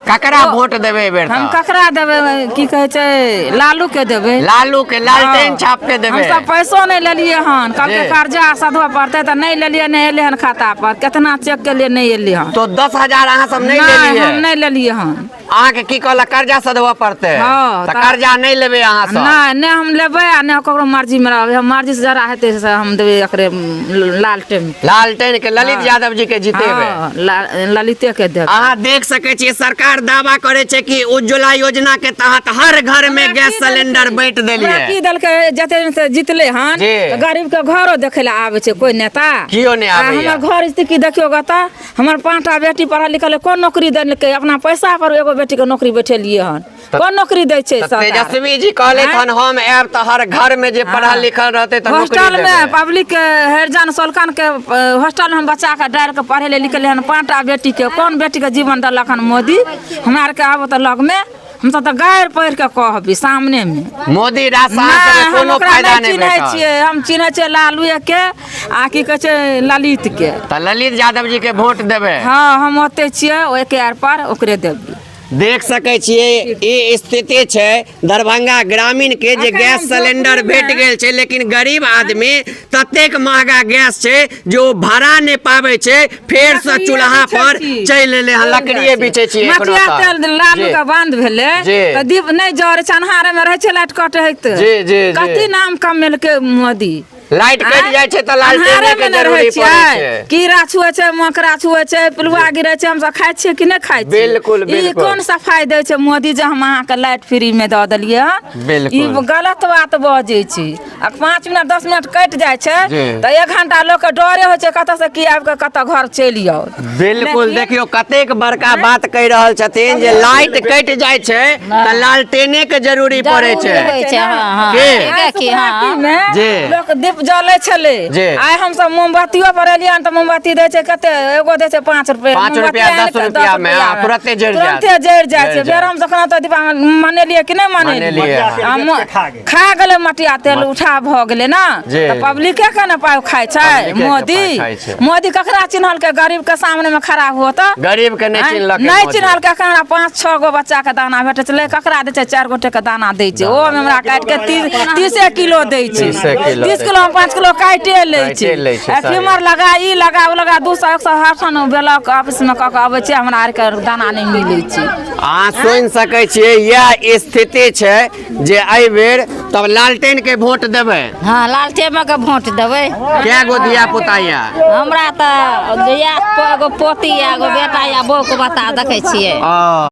ककरा वोट देबै एहि बेर? हम तऽ ककरा देबै, की कहै छै, लालू के देबै। लालू के लालटेन छाप के देबै। हमसब पैसो नहि लेलियै हन। कहलकै कर्जा सधबऽ पड़तै, तऽ नहि लेलियै, नहि एलै हन खाता पर। केतना चेक केलियै, नहि एलै हन। तो 10,000 अहाँ सब नहि नहि, लेलियै? हम नहि लेलियै हन। अहाँके की कहलक, कर्जा सधबऽ पड़तै? हँ, तऽ कर्जा नहि लेबै अहाँ सब? नहि, नहि हम लेबै आ नहि ककरो मर्जीमे रहबै। हम मर्जी से जरा हेतै से हम देबै एकरे, लालटेन। लालटेन के, ललित यादव जी के जितेबै? हँ, ललिते के देबै। अहाँ देख सकै छियै, सरकार दावा करै छै कि उज्ज्वला योजना के तहत हर घर में गैस सिलेंडर बांटि हमरा देलियै। की देलकै? जते से जीतले हन जी। तऽ गरीब के घरो देखे लए आबै छै कोइ नेता? कियो नहि आ आबैया। हमर घर स्थिति देखियौ गऽ, तऽ हमर 5टा बेटी पढ़ल लिखल है, कोन नौकरी देलकै? अपना पैसा पर एगो बेटी के नौकरी बैठेलियै हन। कोन नौकरी दै छै तऽ सरकार? तेजस्वी जी कहले हन, हम आयब तऽ हर घर में जे पढ़ल लिखल रहतै तऽ नौकरी हॉस्टल में देबै। पब्लिक के हरिजन सोलकन के हॉस्टल में हम बच्चा के डालि के पढ़े लिखे हन 5टा बेटी के। कोन बेटी के जीवन देलक हन मोदी? हमरा आरके आबो तऽ लग में हमसब तऽ गारि पढ़ि के कहबी सामने में। मोदी राज से अहाँ नहि, सबके हम कोनो ओकरा फायदा नहि नहि चिन्है भेटल? छियै। हम चिन्है छियै लालूए के आ की कहै छै ललित के। तऽ ललित यादव जी के वोट देबै? हँ, हम ओते छियै, ओहिके आर पर ओकरे देबै। देख सकै छियै, ई स्थिति छै दरभंगा ग्रामीण के जे अखन गैस हम सिलेंडर झोपड़ी भेट मे- गेल छै, लेकिन गरीब आदमी ततेक महगा गैस छै जे ओ भरा नहि पाबै छै, फेर से लकड़िये चूल्हा बिछै पर छी। चलि एलै हन, लकड़िए बिछै छियै एखनो मटिया तक। तेल लालू जी। के बंद भेलै जी। तऽ दीप नहि जरै छै, अन्हारे मे रहै छै, लाइट कटे है तऽ जी, जी, जी। कथी नाम कमेलकै मोदी? लाइट कटि जाइ छै तऽ लालटेने अन्हारे के मे ने रहै जरूरी पड़ै छियै। छै। कीड़ा छुए छै, मकड़ा छुए छै, पिलुआ गिरै छै, हमसब खाइ छियै कि नहि खाइ छियै? बिल्कुल, ई बिल्कुल। कोन सफाइ दै छै मोदी जे हम अहाँके लाइट फ्री मे दऽ देलियै हन? बिल्कुल। ई गलत बात बजै छै। आ 5 मिनट 10 मिनट कटि जाइ छै जी। तऽ 1 घंटा लोकके डरे होइ छै, कतऽ से की आबि कऽ कतऽ घर चलि आउ। बिल्कुल। लेकिन- देखियौ कतेक बड़का बात कहि रहल छथिन जे लाइट कटि जाइ छै तऽ लालटेने के जरूरी पड़ै छै। जरूरी होइ छै, हँ, हँ। के? ठीके की, हँ। मे जी। लोक दीप जलै छलै। जी। आइ हमसब मोमबत्तियो पर एलियै हन तऽ मोमबत्ती दै छै कते, एगो दै छै 5 रुपआ, 5 मोमबत्ती रुपआ, आनि 10 कऽ रुपआ मे, रुपआ आ, तुरते जरि जायत। तुरन्ते जरि जाइ जरि छै। जायत। फेर हम जखन ओतऽ दीपा मनेलियै कि नहि मनेलियै? मनेलियै? आ खा गेलै मटिया तेल, उठा भऽ गेलै ने। जी। तऽ पब्लिके के ने पाइ खाइ छै पब्लिके के मोदी। पाइ खाइ छै। मोदी ककरा चिन्हलकै? गरीब के सामने मे खड़ा हुआ तऽ गरीब के नहि आँय? चिन्हलकै नहि मोदी। चिन्हलकै। अखन हमरा 5-6 गो बच्चा के दाना भेटै छलै, ककरा दै छै? 4 गोटे के दाना दै छै, ओहोमे हमरा काटि के 30 किलो दै छै। 30 किलो। 30 किलो मे 5 किलो काटिए लै काटिए छै। लै छै, आ सही। फिमर लगा, ई लगा, ओ लगा, 200 100 हर ब्लॉक ऑफिस मे कऽ के अबै छै, हमरा आरके दाना नहि मिलै छै। अहाँ सुनि सकै छियै, इएह स्थिति छै जे एहि बेर तब लालटेन के वोट देबै? हँ, लालटेमे के वोट देबै। कै गो धिया पुता यऽ? हमरा तऽ जहिया एगो पोती यऽ, एगो बेटा यऽ, बहू के बता देखै छियै। ओ।